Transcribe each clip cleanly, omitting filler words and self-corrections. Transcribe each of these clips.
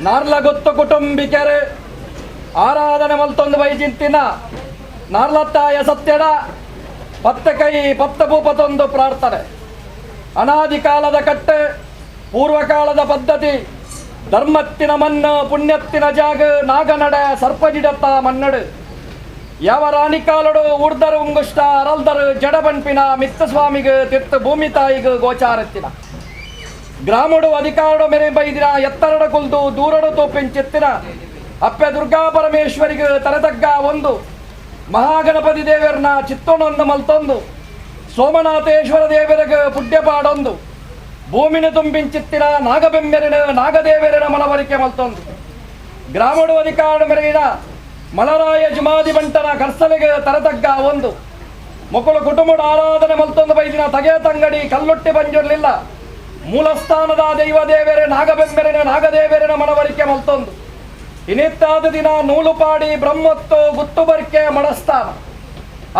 ನಾರ್ಲಗೊತ್ತು ಕುಟುಂಬಿಕೆರೆ ಆರಾಧನೆ ಮಲ್ತೊಂದು ಬೈಜಿಂತಿನ ನಾರ್ಲತ್ತಾಯ ಸತ್ಯಡ ಪತ್ತ ಕೈ ಪತ್ತ ಭೂಪತೊಂದು ಪ್ರಾರ್ಥನೆ. ಅನಾದಿ ಕಾಲದ ಕಟ್ಟೆ, ಪೂರ್ವಕಾಲದ ಪದ್ಧತಿ, ಧರ್ಮತ್ತಿನ ಮಣ್ಣು, ಪುಣ್ಯತ್ತಿನ ಜಾಗ, ನಾಗನಡ ಸರ್ಪಜಿಡತ್ತ ಮನ್ನಡು ಯಾವ ರಾಣಿ ಕಾಲಡು ಉರ್ದರು ಉಂಗುಷ್ಟ ಅರಲ್ದರು ಜಡಬನ್ಪಿನ ಮಿತ್ತಸ್ವಾಮಿಗೆ ತಿರ್ತು ಭೂಮಿ ತಾಯಿಗೆ ಗೋಚಾರತ್ತಿನ ಗ್ರಾಮಡು ಅಧಿಕಾರಡು ಮೆರೆ ಬೈದಿನ ಎತ್ತರಡ ಕುಲ್ದು ದೂರಡು ತೋಪಿಂಚೆತ್ತಿನ ಅಪ್ಪೆ ದುರ್ಗಾ ಪರಮೇಶ್ವರಿಗೆ ತಲೆತಗ್ಗ ಒಂದು ಮಹಾಗಣಪತಿ ದೇವರನ್ನ ಚಿತ್ತೊಣೊಂದು ಮಲ್ತೊಂದು ಸೋಮನಾಥೇಶ್ವರ ದೇವರಿಗೆ ಪುಡ್ಯಪಾಡೊಂದು ಭೂಮಿನ ತುಂಬಿಂಚಿತ್ತಿನ ನಾಗಬೆಮ್ಮೆರಿನ ನಾಗದೇವರನ ಮನವರಿಕೆ ಮಲ್ತೊಂದು ಗ್ರಾಮಡು ಅಧಿಕಾರ ಮೆರೆಗಿನ ಮಲರಾಯ ಜುಮಾದಿ ಬಂಟನ ಕರ್ಸಲಿಗೆ ತರತಗ್ಗ ಒಂದು ಮೊಕಳು ಕುಟುಂಬದ ಆರಾಧನೆ ಮಲ್ತೊಂದು ಬೈದಿನ ತಗೆ ತಂಗಡಿ ಕಲ್ಲೊಟ್ಟಿ ಬಂಜಿರಲಿಲ್ಲ ಮೂಲಸ್ಥಾನದ ದೈವ ದೇವರೇ ನಾಗಬೆಂಬೆರಿನ ನಾಗದೇವರನ ಮನವರಿಕೆ ಮಲ್ತೊಂದು ಇನಿತ್ತಾದ ದಿನ ನೂಲುಪಾಡಿ ಬ್ರಹ್ಮತ್ತು ಗುತ್ತುಬರ್ಕೆ ಮಡಸ್ಥಾನ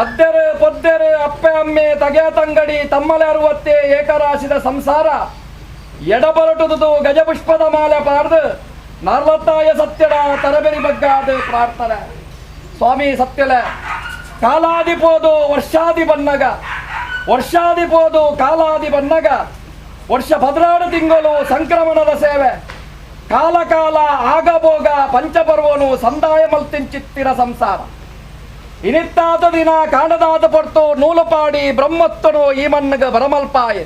ಅದ್ದೆರು ಪೊದ್ದೆರು ಅಪ್ಪೆ ಅಮ್ಮೆ ತಗೆ ತಂಗಡಿ ತಮ್ಮಲೆ ಅರುವತ್ತೆ ಏಕರಾಶಿದ ಸಂಸಾರ ಎಡಬರಟುದು ಗಜಪುಷ್ಪದ ಮಾಲೆ ಪಾರ್ದು ನಾರ್ಲತ್ತಾಯ ಸತ್ಯಡ ತರಬೆರಿ ಬಗ್ಗಾದ ಪ್ರಾರ್ಥನೆ. ಸ್ವಾಮಿ ಸತ್ಯಲೆ ಕಾಲಾದಿ ಪೋದು ವರ್ಷಾದಿ ಬನ್ನಗ, ವರ್ಷಾದಿ ಪೋದು ಕಾಲಾದಿ ಬನ್ನಗ, ವರ್ಷ 14 ತಿಂಗಳು ಸಂಕ್ರಮಣದ ಸೇವೆ, ಕಾಲ ಕಾಲ ಆಗಭೋಗ ಪಂಚಪರ್ವನು ಸಂದಾಯ ಮಲ್ತಿಂಚಿತ್ತಿನ ಸಂಸಾರ ಇನಿತ್ತಾದ ದಿನ ಕಾಣದಾದ ಪೊರ್ತು ನೂಲುಪಾಡಿ ಬ್ರಹ್ಮತ್ತನು ಈ ಮನ್ನಗ ಬರಮಲ್ಪಾಯ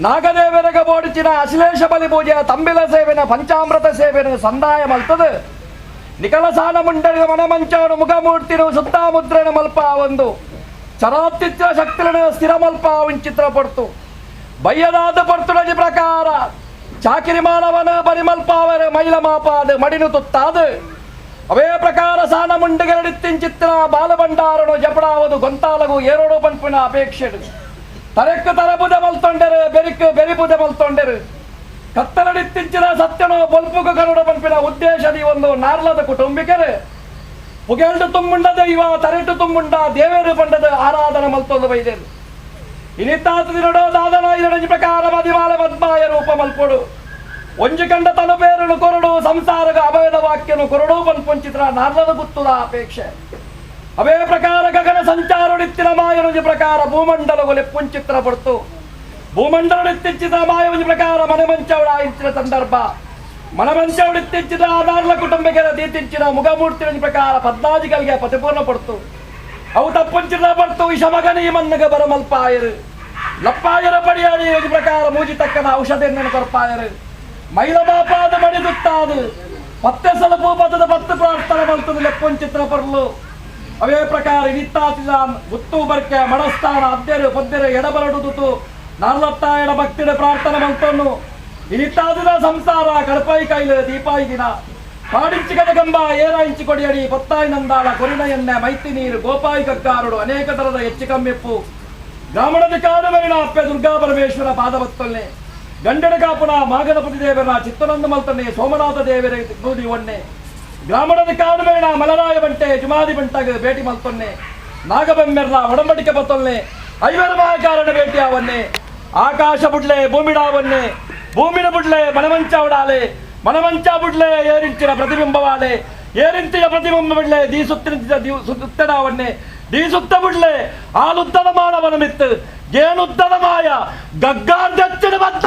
ನಾಗದೇವರಗ ಬೋಡಿಚಿನ ಅಶ್ಲೇಷ ಬಲಿ ಪೂಜೆ ತಂಬಿಲ ಸೇವೆನ ಪಂಚಾಮೃತ ಸೇವೆನ ಸಂದಾಯ ಮಲ್ತದು ನಿಕಲಸಾನ ಮುಂಡಳಿದ ಮನಮಂಚಾನು ಮುಖಮೂರ್ತಿನು ಸುತ್ತಾಮುದ್ರನ ಮಲ್ಪ ಒಂದು ಚರಾತಿತ್ರ ಶಕ್ತಿನ ಸ್ಥಿರಮಲ್ಪ ವಿಂಚಿತ್ರ ಪಡ್ತು ಬಯ್ಯದಾದ ಪರ್ತುಡಜಿ ಪ್ರಕಾರ ಚಾಕಿರಿ ಮಾನವನ ಪರಿಮಲ್ಪಾವರ ಮೈಲ ಮಾಪಾದ ಮಡಿನು ತುತ್ತಾದ ಅವೇ ಪ್ರಕಾರ ಸಾನ ಮುಂಡಗರಡಿತ್ತಿಂಚಿತ್ರ ಬಾಲಭಂಡಾರನು ಜಪಡಾವದು ಗೊಂತಾಲಗು ಏರೋಡು ಪಂಪಿನ ಅಪೇಕ್ಷೆ ತರೆಕ್ಕು ತರಬುದ ಮಲ್ತೊಂಡರು ಬೆರಿಕು ಬೆರಿಬುದ ಮಲ್ತೊಂಡರು ಕತ್ತಲಡಿತ್ತಿಂಚಿನ ಸತ್ಯನು ಬೊಲ್ಪುಗು ಕರುಡು ಪಂಪಿನ ಉದ್ದೇಶದಿ ಒಂದು ನಾರ್ಲದ ಕುಟುಂಬಿಕರು ಪುಗೆಲ್ಡು ತುಂಬುಂಡ ದೈವ ತರೆಟು ತುಂಬುಂಡ ದೇವೇರು ಪಂಡದ ಆರಾಧನೆ ಮಲ್ತೊಂದು ಬೈದೇರು ಇನಿತ್ತಾತ ದಿನಡೋ ದಾದನ ಇದರ ಪ್ರಕಾರ ಮದಿಮಾಲ ಪದ್ಮಾಯ ರೂಪ ಮಲ್ಪೊಡು ಒಂಜಿ ಕಂಡ ತನು ಬೇರನು ಕೊರಡು ಸಂಸಾರಗ ಅಭಯದ ವಾಕ್ಯನು ಕೊರಡು ಪನ್ಪುಂಚಿತ್ರ ನಾರ್ಲದ ಗುತ್ತುದ ಅಪೇಕ್ಷೆ ಅವೇ ಪ್ರಕಾರ ಗಗನ ಸಂಚಾರಡಿತ್ತಿನ ಮಾಯನುಜಿ ಪ್ರಕಾರ ಭೂಮಂಡಲಗೊಲೆ ಪುಂಚಿತ್ರ ಪಡ್ತು ಭೂಮಂಡಲಡಿತ್ತಿಚ್ಚಿದ ಮಾಯನುಜಿ ಪ್ರಕಾರ ಮನಮಂಚವಡ ಇಂಚಿನ ಸಂದರ್ಭ ಮನಮಂಚವಡಿತ್ತಿಚ್ಚಿದ ನಾರ್ಲ ಕುಟುಂಬಕ್ಕೆ ದೀತಿಂಚಿನ ಮುಖಮೂರ್ತಿನ ಪ್ರಕಾರ ಪದ್ಮಾಜಿಗಳಿಗೆ ಪತಿಪೂರ್ಣ ಪಡ್ತು ಅವು ತಪ್ಪುಂಚಿನ ಪಡ್ತು ವಿಷಮಗನಿ ಮನ್ನಗ ಬರಮಲ್ಪಾಯರು ಲಪ್ಪಾಯರ ಪಡಿಯಾಡಿ ಪ್ರಕಾರ ಮೂಜಿ ತಕ್ಕನ ಔಷಧಿಯನ್ನು ಕೊರ್ಪಾಯರು ಮೈಲಮಾಪಾದ ಮಡಿದುತ್ತಾದು ಪತ್ತೆ ಸಲಪು ಪದದ ಪತ್ತು ಪ್ರಾರ್ಥನೆ ಮಲ್ತದ ಲೆಪ್ಪುಂಚಿತ್ರ ಪರ್ಲು ಅವೇ ಪ್ರಕಾರ ಇನಿತ್ತಾತಿದ ಗುತ್ತು ಬರ್ಕೆ ಮಡಸ್ಥಾನ ಅದ್ದೆರು ಪದ್ದೆರು ಎಡಬರಡುದುತು ನಾರ್ಲತ್ತಾಯನ ಭಕ್ತಿನ ಪ್ರಾರ್ಥನೆ ಮಲ್ತೊನ್ನು ಇನಿತ್ತಾದಿದ ಸಂಸಾರ ಕಡಪಾಯಿ ಕೈಲು ದೀಪಾಯಿ ದಿನ ಪಾಡಿಂಚಿಗದ ಗಂಬ ಏರ ಇಂಚಿ ಕೊಡಿಯಡಿ ಪತ್ತಾಯಿ ನಂದಾಳ ಕೊರಿನ ಎಣ್ಣೆ ಮೈತಿ ನೀರು ಗೋಪಾಯಿ ಕಗ್ಗಾರುಡು ಅನೇಕ ತರದ ಹೆಚ್ಚು ಕಮ್ಮಿಪ್ಪು ಗ್ರಾಮಣದ ಕಾಲುವರಿನ ಅಪ್ಪೆ ದುರ್ಗಾ ಪರಮೇಶ್ವರ ಪಾದವತ್ತೊಲ್ಲೆ ಗಂಡಡ ಕಾಪುನ ಮಾಗಣಪತಿ ದೇವರ ಚಿತ್ತನಂದ ಮಲ್ತನೆ ಸೋಮನಾಥ ದೇವರ ನೂದಿ ಒನ್ನೆ ಗ್ರಾಮಣದ ಕಾಲುವರಿನ ಮಲರಾಯ ಬಂಟೆ ಜುಮಾದಿ ಬಂಟಾಗ ಭೇಟಿ ಮಲ್ತೊನ್ನೆ ನಾಗಬೆಮ್ಮೆರ್ನ ಒಡಂಬಡಿಕೆ ಬತ್ತೊಲ್ನೆ ಐವರ ಮಹಾಕಾರಣ ಭೇಟಿ ಅವನ್ನೆ ಆಕಾಶ ಬುಡ್ಲೆ ಭೂಮಿಡಾವನ್ನೆ ಭೂಮಿನ ಬುಡ್ಲೆ ಮನಮಂಚಾವಡಾಲೆ ಮನಮಂಚ ಬುಡ್ಲೆ ಏರಿಂಚಿನ ಪ್ರತಿಬಿಂಬವಾಲೆ ಏರಿಂಚಿನ ಪ್ರತಿಬಿಂಬ ಬಿಡ್ಲೆ ದೀಸುತ್ತಿನ ಸುತ್ತಡಾವನ್ನೆ ದೀಸುತ್ತ ಬುಡ್ಲೆ ಆಲುದ್ದದ ಮಾನವನ ಮಿತ್ತು ಏನುದ್ದದ ಮಾಯ ಗಗ್ಗಾರ್ದಚ್ಚಿನ ಬತ್ತ.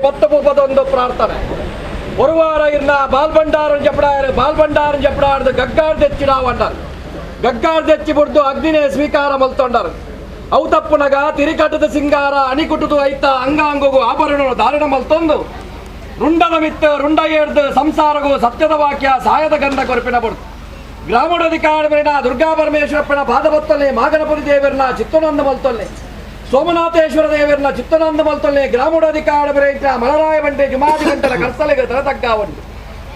ಪತ್ತಪೂಪದೊಂದು ಪ್ರಾರ್ಥನೆ ಒರುವಾರ ಇರ್ನ ಬಾಲ್ಬಂಡಾರ ಜಪಡಾಯರು ಬಾಲ್ಬಂಡಾರ ಜಪಡಾರ್ದು ಗಗ್ಗಾರ್ ದೆಚ್ಚಿಡಾವಂಡಾರು ಗಗ್ಗಾರ್ ದೆಚ್ಚಿ ಬುಡ್ದು ಅಗ್ನಿನೇ ಸ್ವೀಕಾರ ಮಲ್ತೊಂಡರು ಅವು ತಪ್ಪುನಗ ತಿರಿಕಟ್ಟದ ಸಿಂಗಾರ ಅಣಿಕುಟುದು ಐತ ಅಂಗಾಂಗುಗು ಆಭರಣ ಧಾರಣ ಮಲ್ತೊಂದು ರುಂಡದ ಮಿತ್ತ ರುಂಡ ಏರ್ದು ಸಂಸಾರಗು ಸತ್ಯದ ವಾಕ್ಯ ಸಾಯದ ಗಂಧ ಕೊರಪಿನ ಬುಡ್ದು ಗ್ರಾಮೀಣಾಧಿಕಾರಿನ ದುರ್ಗಾ ಪರಮೇಶ್ವರಪ್ಪನ ಪಾದಬತ್ತಲೆ ಮಾಗನಪುರಿ ದೇವರನ್ನ ಚಿತ್ತನಂದ ಮಲ್ತೊಲ್ಲೆ ಸೋಮನಾಥೇಶ್ವರ ದೇವರನ್ನ ಚಿತ್ತನಂದ ಮಲ್ತೊಲ್ಲೆ ಗ್ರಾಮೀಣಾಧಿಕಾರಿ ಮಲರಾಯ ಬಂಡೆ ಜುಮಾದಿ ಗಂಟಲ ಕರ್ಸಲೆಗೆ ತರತಗ್ಗಾವಂಡು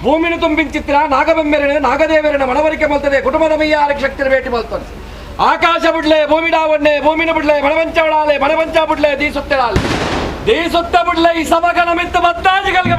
ಭೂಮಿನ ತುಂಬಿಂಚಿತ್ರ ನಾಗಬೆಮ್ಮೆರನ ನಾಗದೇವರನ ಮನವರಿಕೆ ಮಲ್ತದೆ ಕುಟುಂಬದ ಮೈಯಾರಕ್ಕೆ ಶಕ್ತಿಯ ಭೇಟಿ ಮಲ್ತೊಲ್ಲೆ ಆಕಾಶ ಬುಡ್ಲೆ ಭೂಮಿಡಾವಣ್ಣೆ ಭೂಮಿನ ಬುಡ್ಲೆ ಮಣವಂಚವಳಾಲೆ ಮಣವಂಚ ಬುಡ್ಲೆ ದೀಸುತ್ತಳಾಲೆ ದೀಸುತ್ತ ಬುಡ್ಲೆ ಈ ಸಮಗನ ಮಿತ್ತು ಮತ್ತಾಜಿಗಳಿಗೆ.